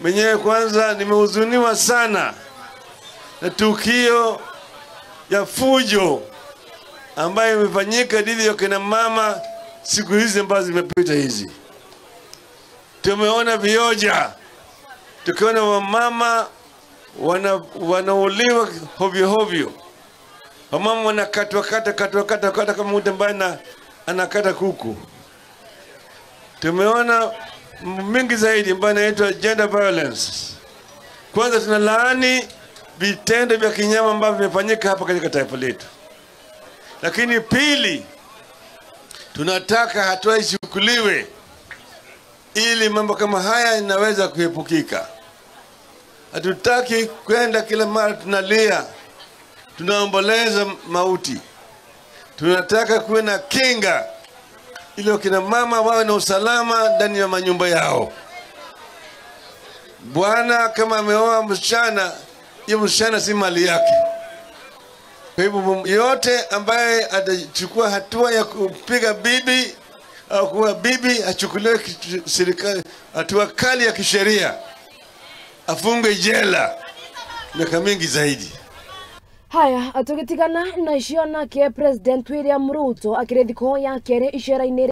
Mwenyewe kwanza nimehuzuniwa sana na tukio ya fujo ambayo imefanyika dhidi ya kina mama siku hizi ambazo zimepita hizi. Tumeona vioja, tukiona wamama wanauliwa hovyo hovyo. Wamama wanakatwa kata katwa kata kata kama mtu ambaye anakata kuku. Tumeona mingi zaidi ambayo inaitwa gender violence. Kwanza tunalaani vitendo vya kinyama ambavyo vimefanyika hapa katika taifa letu. Lakini pili, tunataka hatua ichukuliwe ili mambo kama haya inaweza kuepukika. Hatutaki kwenda kila mara tunalia, tunaomboleza mauti. Tunataka kuwe na kinga ili wakina mama wawe na usalama ndani ya manyumba yao. Bwana kama ameoa msichana, hiyo msichana si mali yake. Kwa hivyo yote ambaye atachukua hatua ya kupiga bibi au kuwa bibi achukuliwe serikali hatua kali ya kisheria, afungwe jela miaka mingi zaidi. Haya, tugitigana na icio nake President William Ruto akire thiko ya keri icera-inĩ.